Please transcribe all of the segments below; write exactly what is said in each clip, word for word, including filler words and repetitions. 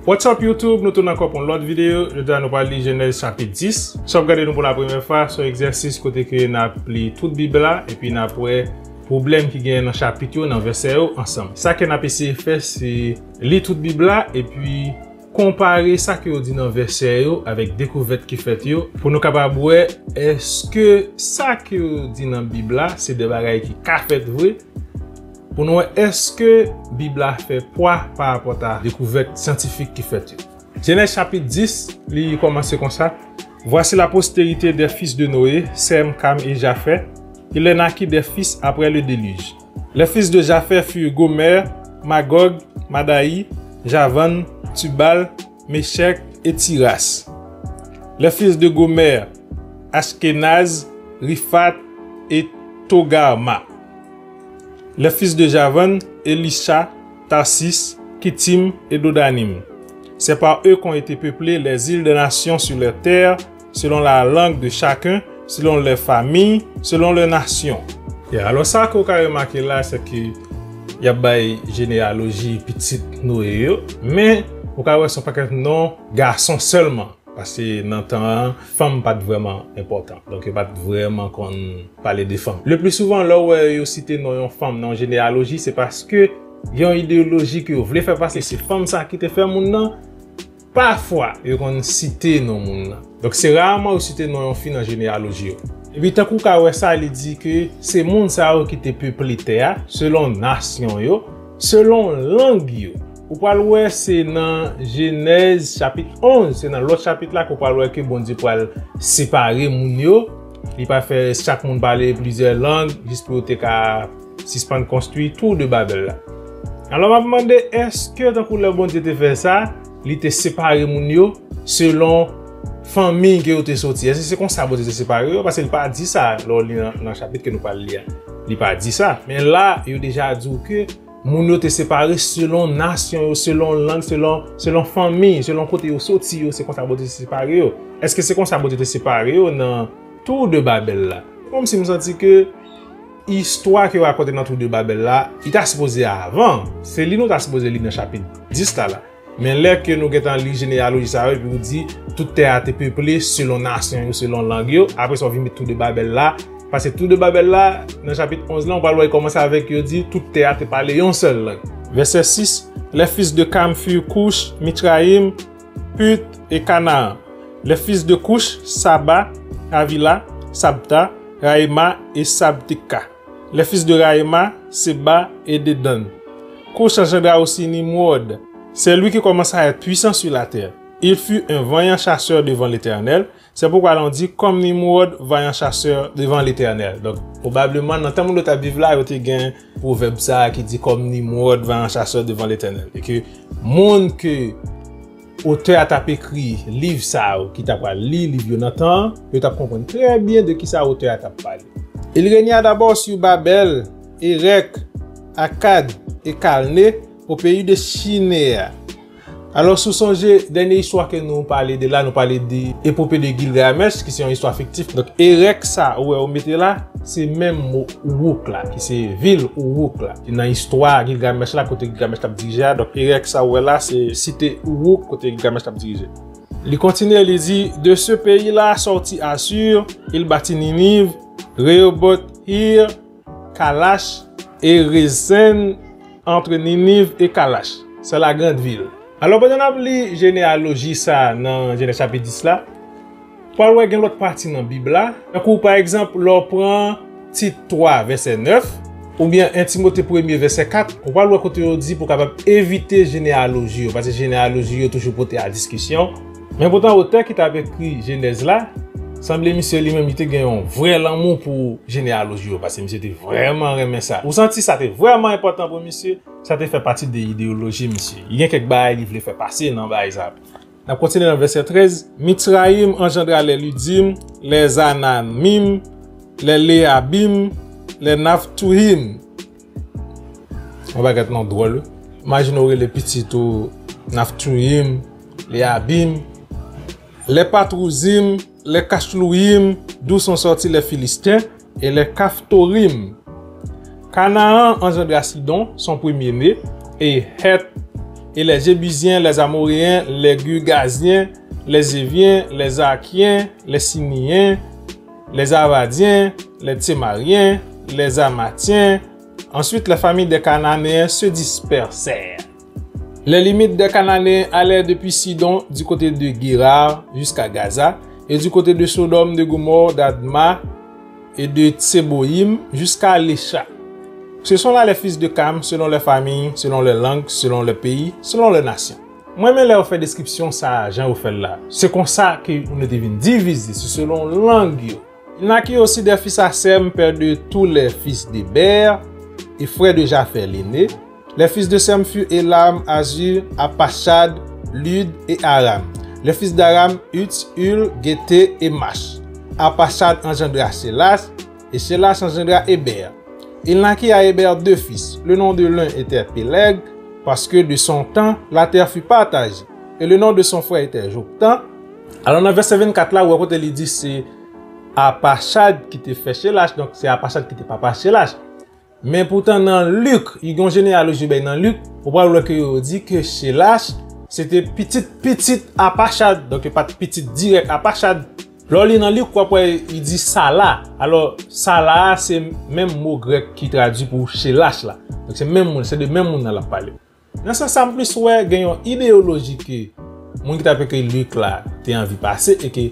What's up YouTube? Nou tounen ankò pou yon lòt videyo. Jodi a nou pral li Jenèz chapit dis. Si w ap gade nou pou lapremyè fwa, se yon egzèsis kote ke n ap li tout Bib la epi n ap wè pwoblèm ki genyen nan chapit yo, nan vèsè yo ansanm. Sa ke n ap eseye fè, se li tout Bib la epi konpare sa ke yo di nan vèsè yo avèk dekouvèt ki fèt yo pou nou kapab wè èske sa ke yo di nan Bib la se de bagay ki ka fèt vre, pou nou wè èske Bib la fè pwa parapòt a dekouvèt syantifik ki fèt yo. Jenèz chapit dis, li kòmanse konsa: Voici la postérité des fils de Noé, Sem, Kam et Jafeth, et les naquit des fils après le déluge. Les fils de Jafeth furent Gomer, Magog, Madaï, Javan, Tubal, Mechek et Tiras. Les fils de Gomer, Ashkenaz, Riphat et Togarma. Les fils de Javan, Elisha, Tarsis, Kittim et Dodanim. C'est par eux qu'ont été peuplées les îles des nations sur leur terre, selon la langue de chacun, selon leur famille, selon leur nation. Yeah, alò sa ke w ka remake la, se ke y ap bay jeneyaloji pitit Noye yo, men ou ka wè se yon pakèt non gason sèlman. Paske nan tan an, fanm pa t vrèman enpòtan. Donk, yo pa t vrèman konn pale de fanm. Le pli souvan, lè w wè yo site non yon fanm nan yon jeneyaloji, se paske gen yon ideyoloji ke yo vle fè pase. Se fanm sa ki te fè moun nan. Pafwa, yo konn site non moun nan. Donk, se raman yo site non yon fi nan jeneyaloji yo. Epi, tankou w ka wè sa, li di ke se moun sa yo ki te peple tè a, selon nasyon yo, selon lang yo. Ou pral wè se nan Jenèz chapit onz, se nan lòt chapit la ke w pral wè ke Bondye pral separe moun yo. Li pral fè chak moun pale plizyè lang, jis pou yo te ka sispann konstwi Tour de Babèl la. Alò, m ap mande, èske tankou lè Bondye te fè sa, li te separe moun yo selon fanmi ke yo te soti? Èske se konsa Bondye te separe yo? Paske li pa di sa lè w li nan, nan chapit ke nou pral li a. Li pa di sa. Men la, yo deja di w ke moun yo te separe selon nasyon yo, selon lang, selon, selon fanmi, selon kote yo soti yo, se konsa Bondye te separe yo. Èske se konsa Bondye te separe yo nan Tour de Babèl la? Kòmsi m santi ke istwa ke yo rakonte nan Tour de Babèl la, li ta sipoze avan. Se li nou ta sipoze li nan chapit dis la la. Men lè ke nou gentan li jeneyaloji sa yo, epi ou di tout tè a te peple selon nasyon yo, selon lang yo, apre sa w vin met Tour de Babèl la, paske Tour de Babèl la, nan chapit onz la, ou pral wè l kòmanse avèk yo di tout tè a te pale yon sèl lang. Vèsè sis: Les fils de Kam furent Cush, Mitzrayim, Put et Canaan. Les fils de Cush, Saba, Havila, Sabta, Raïma et Sabteka. Les fils de Raïma, Seba et Dedan. Cush engendra aussi Nimrod. C'est lui qui commença à être puissant sur la terre. Il fut un vaillant chasseur devant l'Éternel. C'est pourquoi l'on dit comme Nimrod, vaillant chasseur devant l'Éternel. Donk, pwobableman, nan tan moun yo t ap viv la, yo te gen pwovèb sa a ki di comme Nimrod, vaillant chasseur devant l'Éternel. E ke moun ke otè a t ap ekri liv sa yo, ki t ap pral li liv yo nan tan an, yo t ap konprann trè byen de kisa otè a t ap pale. Il régna d'abord sur Babel, Erech, Akkad et Calneh, au pays de Shinar. Alò, si w sonje, dènye istwa ke nou pale de la, nou pale de epope de Gilgamesh, ki se yon istwa fiktif. Donk, Erech sa ou wè yo mete la, se menm mo Uruk la, ki se vil Uruk la. Nan istwa Gilgamesh la, kote Gilgamesh t ap dirije a, donk Erech sa ou wè la, se site Uruk kote Gilgamesh t ap dirije. Li kontinye, li di: De ce pays-là sortit Assur, il bâtit Ninive, Rehoboth-Ir, Kalash, et Resen, entre Ninive et Kalash. C'est la grande ville. Alò, pandan n ap li jeneyaloji sa a nan Jenèz chapit dis la, pral wè gen lòt pati nan Bib la. Tankou, pa egzanp, lè w pran Tit twa, vèsè nèf, oubyen en Timote premye, vèsè kat, ou pral wè kote yo di pou w kapab evite jeneyaloji yo, paske jeneyaloji yo toujou pote a diskisyon. Men poutan, otè ki t ap ekri Jenèz la, sanble misye li menm, li te gen yon vrè lanmou pou jeneyaloji yo, paske misye te vrèman renmen sa. Ou santi sa te vrèman enpòtan pou misye, sa te fè pati de ideyoloji misye. Li gen kèk bagay li vle fè pase nan bagay sa. N ap kontinye nan vèsè trèz. Mitzrayim engendra les Ludim, les Anamim, les Lehabim, les Naphtuhim. Yon bagèt non dwòl, wi. Imajine w rele pitit ou Naphtuhim, Lehabim, les Patruzim, les Kashluyim, d'où sont sortis les Philistins, et les Caphtorim. Canaan engendra Sidon, son premier-né, et Heth, et les Jébusiens, les Amoréens, les Girgasiens, les Hiviens, les Arkiens, les Siniens, les Arvadiens, les Tsemarien, les Hamathiens. Ensuite, les familles des Cananéens se dispersèrent. Les limites des Cananéens allaient depuis Sidon, du côté de Guérard, jusqu'à Gaza, et du côté de Sodome, de Gomorrhe, d'Adma et de Tseboïm, jusqu'à Lécha. Ce sont là les fils de Cam, selon leurs familles, selon leurs langues, selon leurs pays, selon leurs nations. Mwen renmen lè yo fè deskripsyon sa a, jan yo fè l la. Se konsa ke moun yo te vin divize, se selon lang yo. Il naquit aussi des fils à Sem, père de tous les fils d'Héber, et frère de Japheth l'aîné. Les fils de Sem furent Élam, Asshur, Arpachshad, Lud et Aram. Les fils d'Aram, Uts, Hul, Guéther et Mash. Arpachshad engendra Shélash, et Shélash engendra Héber. Il naquit à Héber deux fils. Le nom de l'un était Péleg, parce que de son temps, la terre fut partagée. Et le nom de son frère était Joktan. Alò, nan vèsè vennkat la, ou wè kote li di se Arpachshad ki te fè Shélash, donk se Arpachshad ki te papa Shélash. Men poutan, nan Lik, li gen yon jeneyaloji bay nan Lik, ou pral wè ke yo di ke Shélash se te pitit pitit Arpachshad, donk yo pa t pitit dirèk Arpachshad. Lè w li nan Lik, w ap wè li di Sala. Alò, Sala a se menm mo grèk ki tradui pou Shélash la. Donk se menm moun, se de menm moun nan l ap pale. Nan sans sa, m plis wè gen yon ideyoloji ke moun ki t ap ekri Lik la te anvi pase e ke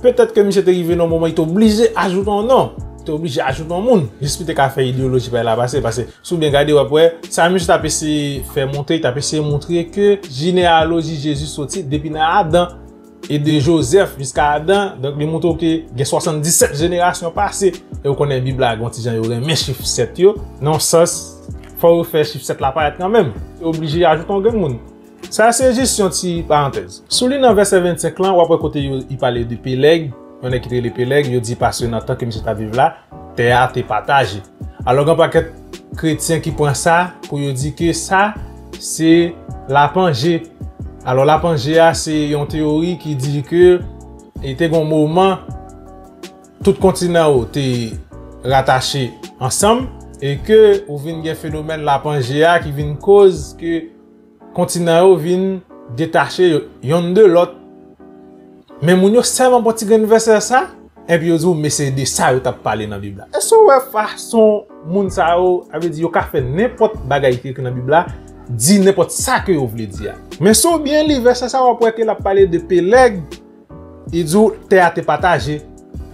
petèt ke misye te rive nan yon moman li te oblije ajoute yon non, li te oblije ajoute yon moun, jis pou te ka fè ideyoloji pa l la pase. Paske si w byen gade, w ap wè sa misye t ap eseye fè montre, li t ap eseye montre ke jeneyaloji Jezi soti depi nan Adan e de Jozèf jiska Adan, donk li montre w ke gen swasanndisèt jenerasyon pase. E w konnen Bib la gen yon ti jan yo renmen chif sèt yo, nan yon sans, fò yo fè chif sèt la parèt kanmenm. Yo oblije ajoute yon grenn moun. Sa se jis yon ti parantèz. Si w li nan vèsè vennsenk lan, w ap wè kote yo, li pale de Peleg, yon nèg ki te rele Peleg, yo di paske nan tan ke misye t ap viv la, tè a te pataje. Alò, gen pakèt kretyen ki pran sa pou yo di ke sa se lapanje. Alò, lapanje a se yon teyori ki di ke e te gen yon moman tout kontinan yo te ratache ansanm e ke ou vin gen fenomèn lapanje a ki vin koz ke kontinan yo vin detache yo, yonn de lòt. Men moun yo sèlman pran ti grenn vèsè sa, epi yo di w, men se de sa yo t ap pale nan Bib la. Èske w wè fason moun sa yo, sa vle di yo ka fè nenpòt bagay ki ekri nan Bib la, di nenpòt sa ke yo vle di a? Men si w byen li vèsè sa, w ap wè ke l ap pale de Peleg, li di w tè a te pataje.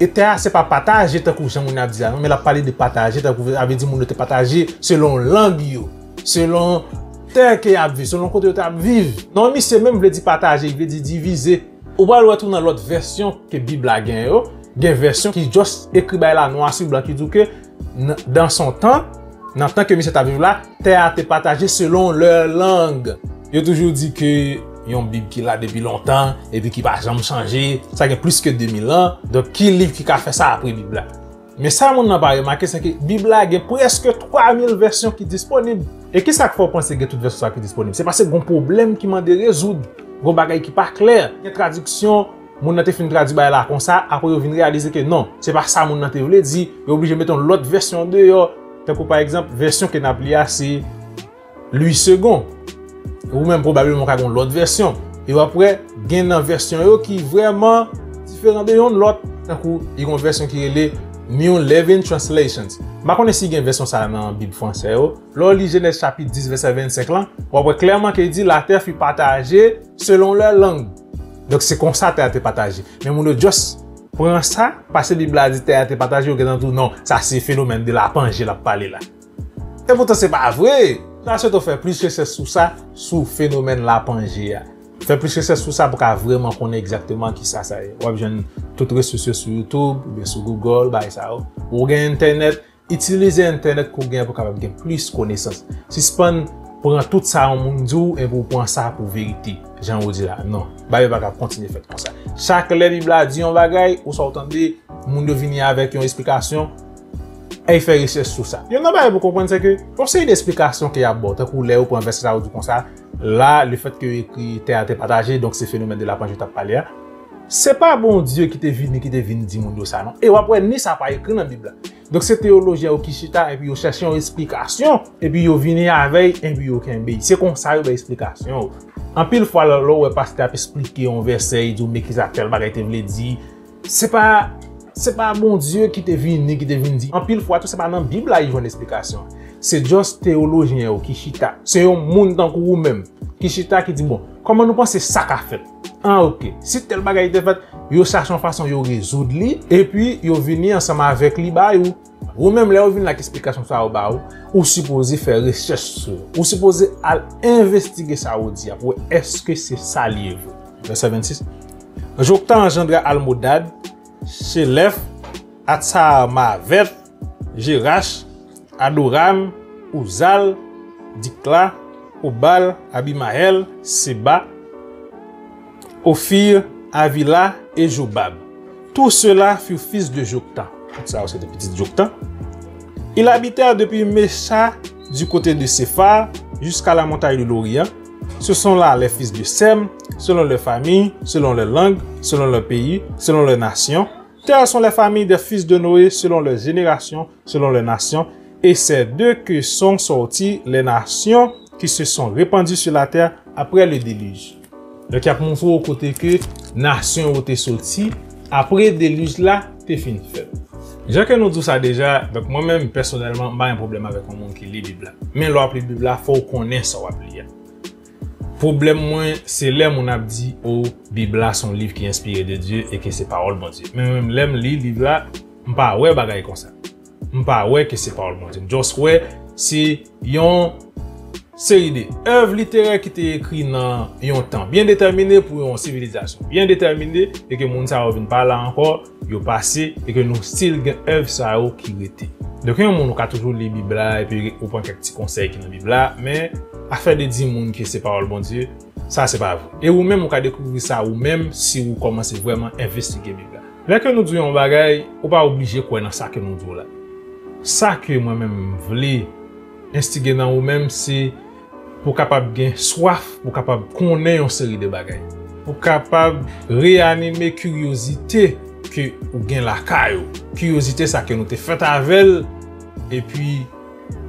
E tè a se pa pataje tankou jan moun yo ap di a, non, men l ap pale de pataje tankou, sa vle di moun yo te pataje selon lang yo, selon tè ke y ap viv, selon kote yo t ap viv. Non, misye menm vle di pataje, li vle di divize. Ou pral wè tou nan lòt vèsyon ke Bib la gen yo, gen vèsyon ki just ekri bagay la nwa sou blan ki di w ke n-, dans son temps, nan tan ke misye t ap viv la, tè a te pataje selon lè lang. Yo toujou di ke yon Bib ki la depi lontan, epi ki pa janm chanje, sa gen plis ke de mil an. Donk, ki liv ki ka fè sa apre Bib la? Men sa moun nan pa remake, se ke Bib la gen prèske twa mil vèsyon ki disponib. E ki sa k fè w panse gen tout vèsyon sa ki disponib? Se paske gen yon pwoblèm ki mande rezoud, gen yon bagay ki pa klè. Gen tradiksyon, moun nan te fin tradui bagay la konsa, apre yo vin reyalize ke non, se pa sa moun nan te vle di, yo oblije mete yon lòt vèsyon deyò. Tankou pa egzanp, vèsyon ke n ap li a, se Louis Segond. Ou menm pwobableman w ka gen yon lòt vèsyon. E w ap wè, gen nan vèsyon yo ki vrèman diferan de yonn lòt. Tankou, gen yon vèsyon ki rele New Living Translations. M pa konnen si gen vèsyon sa a nan Bib fransè yo. Lè w li Jenèz chapit dis, vèsè vennsenk lan, w ap wè klèman ke li di, la terre fut partagée selon leurs langues. Donk, se konsa tè a te pataje. Men moun yo just pran sa, paske Bib la di tè a te pataje, yo gentan di w non, sa se fenomèn de lapanje l ap pale la. E poutan se pa vre. Sa se to fè plis rechèch sou sa, sou fenomèn lapanje a. Fè plis rechèch sou sa pou ka vrèman konnen egzakteman ki sa sa ye. W ap jwenn tout resous yo sou YouTube, oubyen sou Google, bagay sa yo. Ou gen entènèt, itilize entènèt ke w gen pou kapab gen plis konesans. Sispann pran tout sa yon moun di w epi w pran sa pou verite, jan yo di la. Non, bagay yo pa ka kontinye fèt konsa. Chak lè Bib la di yon bagay, oswa w tande moun yo vini avèk yon esplikasyon, e fè rechèch sou sa. Youn nan bagay pou konprann, se ke yon seri de esplikasyon ke y ap ba w, tankou lè yo pran vèsè sa yo di konsa, la, lefètke yo ekri tè a te pataje, donk se fenomèn de lapanje yo t ap pale a. Se pa Bondye ki te vini, ki te vin di moun yo sa, non. E w ap wè, ni sa pa ekri nan Bib la. Donk se teyolojyen yo ki chita epi yo chèche yon esplikasyon, epi yo vini avè l, epi yo kenbe l. Se konsa yo bay esplikasyon yo. Anpil fwa, lè, lè w wè pastè ap esplike yon vèsè, li di w, men kisa tèl bagay te vle di, se pa, se pa Bondye ki te vini, ki te vin di. Anpil fwa tou, se pa nan Bib la li jwenn esplikasyon. Se just teyolojyen yo ki chita. Se yon moun tankou ou menm ki chita, ki di, bon, kòman nou panse sa ka fèt? Ah, ok. Si tèl bagay te fèt, yo chache yon fason yo rezoud li, epi yo vini ansanm avèk li bay ou. Ou menm, lè yo vin ak esplikasyon sa yo ba ou, ou sipoze fè rechèch sou yo. Ou sipoze al envestige sa yo di a pou wè èske se sa li ye vre. Vèsè vennsis. Joktan anjandra Almodad, Chelèf, Atsarmavèt, Jerach, Adoram, Ouzal, Dikla, Obal, Abimayèl, Seba, Ophir, Havila et Jobab. Tous ceux-là furent fils de Joktan. Tout sa yo se te pitit Joktan. Ils habitèrent depuis Mesha du côté de Séphar jusqu'à la montagne de l'Orient. Ce sont là les fils de Sem, selon leur famille, selon leur langue, selon leur pays, selon leur nation. Telles sont les familles des fils de Noé, selon leurs générations, selon leurs nations. Et c'est d'eux que sont sorties les nations qui se sont répandues sur la terre après le déluge. Donk, y ap montre w kote ke nasyon yo te soti apre delij la te fin fèt. Jan ke nou di w sa deja, donk, mwen menm, pèsonèlman, m pa gen pwoblèm avèk yon moun ki li Bib la. Men lè w ap li Bib la, fò w konnen sa w ap li a. Pwoblèm mwen, se lè moun ap di, o, Bib la se yon liv ki enspire de Dye e ke se pawòl Bondye. Men mwen menm, lè m li liv la, m pa wè bagay konsa. M pa wè ke se pawòl Bondye. M just wè se yon seri de èv literè ki te ekri nan yon tan byen detèmine pou yon sivilizasyon byen detèmine, e ke moun sa yo vin pa la ankò, yo pase, e ke nou still gen èv sa yo ki rete. Donk, yon moun ou ka toujou li Bib la, epi ou pran kèk ti konsèy ki nan Bib la, men afè de di moun ke se pawòl Bondye, sa se pa vre. E ou menm, ou ka dekouvri sa ou menm si ou kòmanse vrèman envestige Bib la. Lè ke nou di w yon bagay, ou pa oblije kwè nan sa ke nou di w la. Sa ke mwen menm m vle enstige nan ou menm, se pou w kapab gen swaf, pou w kapab konnen yon seri de bagay. Pou w kapab reyanime kiryozite ke ou gen lakay ou. Kiryozite sa ke nou te fèt avè l, epi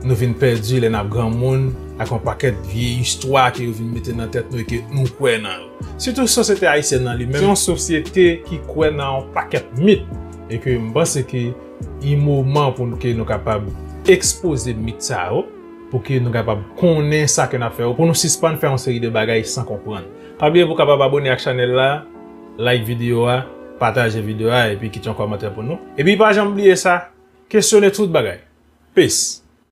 nou vin pèdi lè n ap granmoun ak yon pakèt vye istwa ke yo vin mete nan tèt nou e ke nou kwè nan yo. Sitou sosyete ayisyèn nan li menm, se yon sosyete ki kwè nan yon pakèt mit. E ke m panse ke li moman pou nou, ke nou kapab ekspoze mit sa yo, pou ke nou kapab konnen sa ke n ap fè yo, pou nou sispann fè yon seri de bagay san konprann. Pa bliye pou w kapab abone ak chanèl la, like videyo a, pataje videyo a, epi kite yon kòmantè pou nou. Epi pa janm bliye sa, kesyone tout bagay. Peace.